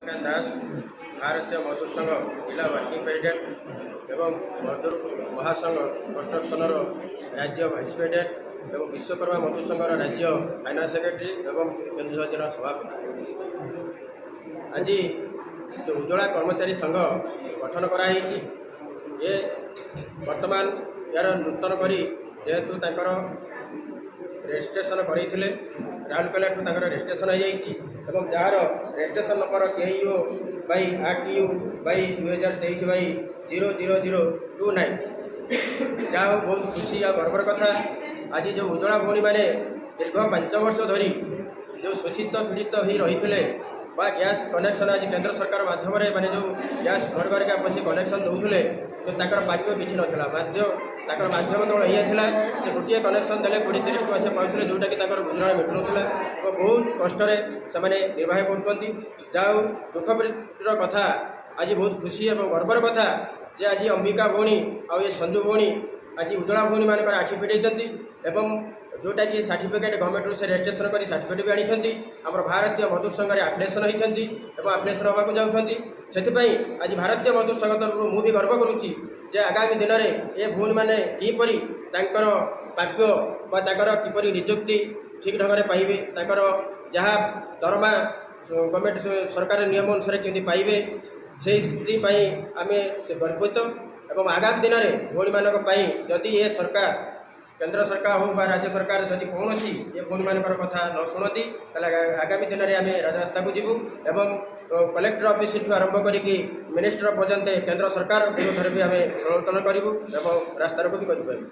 ଦାସ, ଭାରତୀୟ ମଜଦୁର ସଂଘ ଜିଲ୍ଲା ୱାର୍କିଂ ପ୍ରେସିଡେଣ୍ଟ ଏବଂ ମଜଦୁର ମହାସଂଘ କନଷ୍ଟ୍ରକ୍ସନର ରାଜ୍ୟ ଭାଇସ୍ ପ୍ରେସିଡେଣ୍ଟ ଏବଂ ବିଶ୍ୱକର୍ମା ମଜଦୁର ସଂଘର ରାଜ୍ୟ ଫାଇନାନ୍ସ ସେକ୍ରେଟାରୀ ଏବଂ କେନ୍ଦୁଝର ଜିଲ୍ଲା ସଭାପତି। ଆଜି ଯେଉଁ ଉଜଳା କର୍ମଚାରୀ ସଂଘ ଗଠନ କରାହେଇଛି, ଏ ବର୍ତ୍ତମାନ ଏହାର ନୂତନ କରି ଯେହେତୁ ତାଙ୍କର ରେଜିଷ୍ଟ୍ରେସନ କରେଇଥିଲେ, ରାଉରକେଲାଠୁ ତାଙ୍କର ରେଜିଷ୍ଟ୍ରେସନ ହୋଇଯାଇଛି ଏବଂ ଯାହାର ରେଜିଷ୍ଟ୍ରେସନ ନମ୍ବର KU/RTU/2023/00029। ଯାହା ହଉ, ବହୁତ ଖୁସି ଆଉ ଗର୍ବର କଥା। ଆଜି ଯେଉଁ ଉଜଳା ଭଉଣୀମାନେ ଦୀର୍ଘ 5 ବର୍ଷ ଧରି ଯେଉଁ ଶୋଷିତ ପୀଡ଼ିତ ହୋଇ ରହିଥିଲେ ବା ଗ୍ୟାସ୍ କନେକ୍ସନ୍ ଆଜି କେନ୍ଦ୍ର ସରକାର ମାଧ୍ୟମରେ ମାନେ ଯେଉଁ ଗ୍ୟାସ୍ ଘର ଘରିକା ପଶି କନେକ୍ସନ୍ ଦେଉଥିଲେ, ତ ତାଙ୍କର ପ୍ରାପ୍ୟ କିଛି ନଥିଲା। ତାଙ୍କର ମାଧ୍ୟମ କେବଳ ଏଇଆ ଥିଲା ଯେ ଗୋଟିଏ କନେକ୍ସନ୍ ଦେଲେ 20-30 ଟଙ୍କା ସେ ପାଉଥିଲେ, ଯେଉଁଟାକି ତାଙ୍କର ଗୁଜୁରାଣ ମେଣ୍ଟୁନଥିଲା ଏବଂ ବହୁତ କଷ୍ଟରେ ସେମାନେ ନିର୍ବାହ କରୁଛନ୍ତି। ଯାହା ହଉ, ଦୁଃଖର କଥା, ଆଜି ବହୁତ ଖୁସି ଏବଂ ଗର୍ବର କଥା ଯେ ଆଜି ଅମ୍ବିକା ଭଉଣୀ ଆଉ ଏ ସଞ୍ଜୁ ଭଉଣୀ ଆଜି ଉଜଳା ଭଉଣୀମାନଙ୍କର ଆଖି ଫିଟେଇଛନ୍ତି ଏବଂ ଯେଉଁଟାକି ସାର୍ଟିଫିକେଟ୍ ଗଭର୍ଣ୍ଣମେଣ୍ଟରୁ ସେ ରେଜିଷ୍ଟ୍ରେସନ କରି ସାର୍ଟିଫିକେଟ୍ ବି ଆଣିଛନ୍ତି। ଆମର ଭାରତୀୟ ମଜଦୁର ସଂଘରେ ଆଫିଲିଏସନ୍ ହୋଇଛନ୍ତି ଏବଂ ଆଫିଲିଏସନ୍ ହେବାକୁ ଯାଉଛନ୍ତି। ସେଥିପାଇଁ ଆଜି ଭାରତୀୟ ମଜଦୁର ସଂଘ ତରଫରୁ ମୁଁ ବି ଗର୍ବ କରୁଛି ଯେ ଆଗାମୀ ଦିନରେ ଏ ଭଉଣୀମାନେ କିପରି ତାଙ୍କର ପ୍ରାପ୍ୟ ବା ତାଙ୍କର କିପରି ନିଯୁକ୍ତି ଠିକ୍ ଢଙ୍ଗରେ ପାଇବେ, ତାଙ୍କର ଯାହା ଦରମା ଗଭର୍ଣ୍ଣମେଣ୍ଟ ସରକାର ନିୟମ ଅନୁସାରେ କେମିତି ପାଇବେ, ସେଇଥିପାଇଁ ଆମେ ସେ ଗର୍ବିତ। ଏବଂ ଆଗାମୀ ଦିନରେ ଭଉଣୀମାନଙ୍କ ପାଇଁ ଯଦି ଏ ସରକାର, କେନ୍ଦ୍ର ସରକାର ହେଉ ବା ରାଜ୍ୟ ସରକାର, ଯଦି କୌଣସି ଏ ଭଉଣୀମାନଙ୍କର କଥା ନ ଶୁଣନ୍ତି, ତାହେଲେ ଆଗାମୀ ଦିନରେ ଆମେ ରାଜରାସ୍ତାକୁ ଯିବୁ ଏବଂ କଲେକ୍ଟର ଅଫିସଠୁ ଆରମ୍ଭ କରିକି ମିନିଷ୍ଟର ପର୍ଯ୍ୟନ୍ତ କେନ୍ଦ୍ର ସରକାର ବିରୋଧରେ ବି ଆମେ ସମର୍ଥନ କରିବୁ ଏବଂ ରାସ୍ତାରୋକ ବି କରିପାରିବୁ।